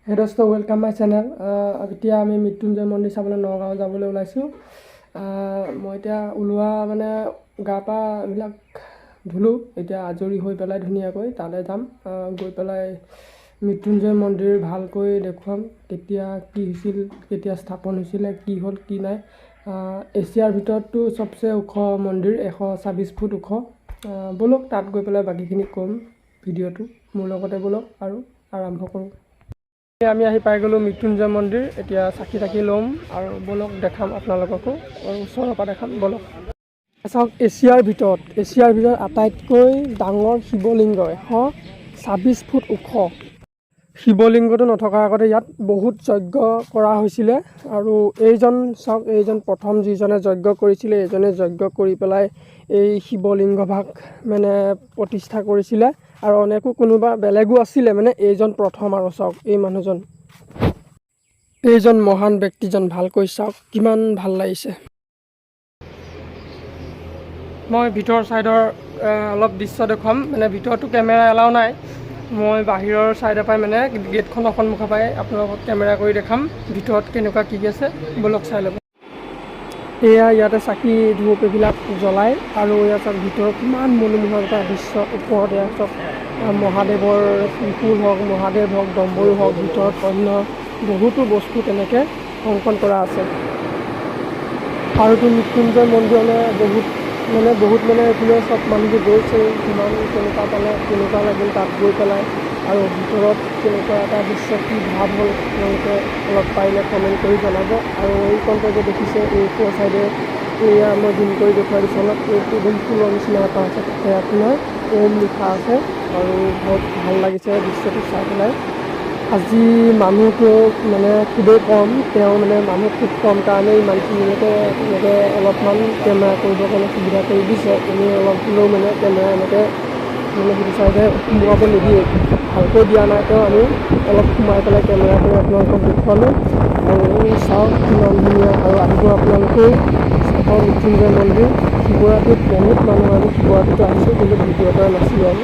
হে দোস্ত, welcome my channel. এতিয়া আমি মৃত্যুঞ্জয় মন্দিৰ চাবলৈ নগাঁও যাবলৈ ওলাইছোঁ। মই এতিয়া ওলোৱা মানে গা পা এইবিলাক ধুলোঁ, এতিয়া আজৰি হৈ পেলাই ধুনীয়াকৈ তালৈ যাম। গৈ পেলাই মৃত্যুঞ্জয় মন্দিৰ ভালকৈ দেখুৱাম, কেতিয়া কি হৈছিল, কেতিয়া স্থাপন হৈছিলে, কি হ'ল কি নাই। এছিয়াৰ ভিতৰততো চবচে ওখ মন্দিৰ, 126 ফুট ওখ। ব'লক, তাত গৈ পেলাই বাকীখিনি ক'ম। ভিডিঅ'টো মোৰ লগতে ব'লক আৰু আৰম্ভ কৰোঁ। আমি আহি পাই গ'লোঁ মৃত্যুঞ্জয় মন্দিৰ। এতিয়া চাকি তাকি ল'ম আৰু ব'লক, দেখাম আপোনালোককো আৰু ওচৰৰ পৰা দেখাম, ব'লক। চাওক, এছিয়াৰ ভিতৰত আটাইতকৈ ডাঙৰ শিৱলিংগ, 126 ফুট ওখ। শিৱলিংগটো নথকাৰ আগতে ইয়াত বহুত যজ্ঞ কৰা হৈছিলে। আৰু এইজন চাওক, এইজন প্ৰথম যিজনে যজ্ঞ কৰিছিলে, এইজনে যজ্ঞ কৰি পেলাই এই শিৱলিংগভাগ মানে প্ৰতিষ্ঠা কৰিছিলে। আৰু অনেকো কোনোবা বেলেগো আছিলে, মানে এইজন প্ৰথম। আৰু চাওক, এই মানুহজন, এইজন মহান ব্যক্তিজন ভালকৈ চাওক, কিমান ভাল লাগিছে। মই ভিতৰৰ ছাইডৰ অলপ দৃশ্য দেখুৱাম। মানে ভিতৰতো কেমেৰা এলাও নাই। মই বাহিৰৰ ছাইডৰ পৰাই, মানে গেটখনৰ সন্মুখৰ পৰাই আপোনালোকক কেমেৰা কৰি দেখাম ভিতৰত কেনেকুৱা কি কি আছে। ব'লক, চাই ল'ব। এয়া ইয়াতে চাকি ধূপ এইবিলাক জ্বলায়। আৰু ইয়াত চাওক, ভিতৰত কিমান মনোমোহা এটা দৃশ্য। ওপৰত এয়া চাওক, মহাদেৱৰ ত্ৰিশূল হওক, মহাদেৱ হওক, ডম্বৰু হওক, ভিতৰত অন্য বহুতো বস্তু তেনেকৈ অংকন কৰা আছে। আৰুতো মৃত্যুঞ্জয় মন্দিৰলৈ বহুত মানে এইপিনে চব মানুহবোৰ গৈছে। কিমান কেনেকুৱা পালে, কেনেকুৱা লাগিল তাত গৈ পেলাই আৰু ভিতৰত কেনেকুৱা এটা দৃশ্য, কি ভাৱ হ'ল, আপোনালোকে অলপ পাৰিলে কমেণ্ট কৰি জনাব। আৰু এইকণতে যে দেখিছে, এই ওপৰ চাইডে, এয়া মই জুম কৰি দেখুৱাই দিছোঁ অলপ, এই পদুম ফুলৰ নিচিনা এটা আছে, তাতে আপোনাৰ ওম লিখা আছে। আৰু বহুত ভাল লাগিছে দৃশ্যটো চাই পেলাই। আজি মানুহটো মানে খুবেই কম। তেওঁ মানে মানুহ খুব কম কাৰণে ইমানখিনিলৈকে এনেকৈ অলপমান কেমেৰা কৰিবৰ কাৰণে সুবিধা কৰি দিছে। এনেই অলপ হ'লেও মানে কেমেৰা এনেকৈ মানে সেইটো চাইডে সোমোৱাব নিদিয়ে। ভালকৈ দিয়া নাই, তেওঁ আমি অলপ সোমাই পেলাই কেমেৰা কৰি আপোনালোকক দেখুৱালোঁ। আৰু চাওক কিমান ধুনীয়া। আৰু আহিব আপোনালোকেও, চাব মৃত্যুঞ্জয় মন্দিৰ। শিৱৰাত্ৰিত বহুত মানুহ। আমি শিৱৰাত্ৰিতো আহিছোঁ, কিন্তু ভিডিঅ' কৰা নাছিলোঁ। আৰু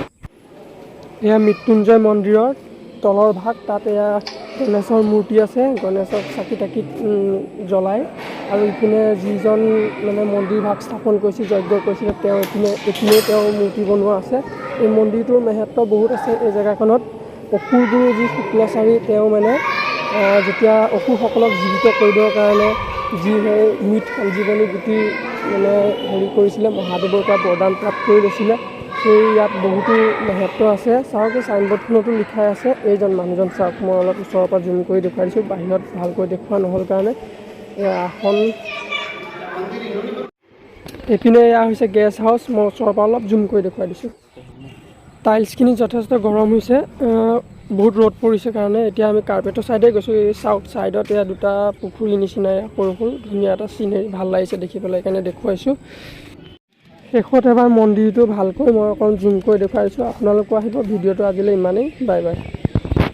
এয়া মৃত্যুঞ্জয় মন্দিৰৰ তলৰ ভাগ। তাত এয়া গণেশৰ মূৰ্তি আছে, গণেশক চাকি তাকি জ্বলায়। আৰু ইপিনে যিজন মানে মন্দিৰ ভাগ স্থাপন কৰিছিল, যজ্ঞ কৰিছিলে, তেওঁ ইপিনে তেওঁৰ মূৰ্তি বনোৱা আছে। এই মন্দিৰটোৰ মহত্ব বহুত আছে। এই জেগাখনত অসুৰ গুৰু যি শুক্লাচাৰী, তেওঁ মানে যেতিয়া অসুৰসকলক জীৱিত কৰিবৰ কাৰণে যি সেই মৃত সঞ্জীৱনী গুটি মানে হেৰি কৰিছিলে, মহাদেৱৰ পৰা বৰদান প্ৰাপ্ত কৰি লৈছিলে, সেই ইয়াত বহুতো মহত্ব আছে। চাওক, এই চাইনবৰ্ডখনতো লিখাই আছে। এইজন মানুহজন চাওক, মই অলপ ওচৰৰ পৰা জুম কৰি দেখুৱাই দিছোঁ, বাহিৰত ভালকৈ দেখুওৱা নহ'ল কাৰণে। এয়া আসন। এইপিনে এয়া হৈছে গেষ্ট হাউচ। মই ওচৰৰ পৰা অলপ জুম কৰি দেখুৱাই দিছোঁ। টাইলছখিনি যথেষ্ট গৰম হৈছে, বহুত ৰ'দ পৰিছে কাৰণে। এতিয়া আমি কাৰ্পেটৰ ছাইডে গৈছোঁ। এই চাওক, ছাইডত এয়া দুটা পুখুৰী নিচিনা, এয়া সৰু সৰু ধুনীয়া এটা চিনেৰী, ভাল লাগিছে দেখি পেলাই, সেইকাৰণে দেখুৱাইছোঁ। শেষত এবাৰ মন্দিৰটো ভালকৈ মই অকণ জুম কৰি দেখুৱাইছোঁ। আপোনালোকো আহিব। ভিডিঅ'টো আজিলৈ ইমানেই। Bye bye.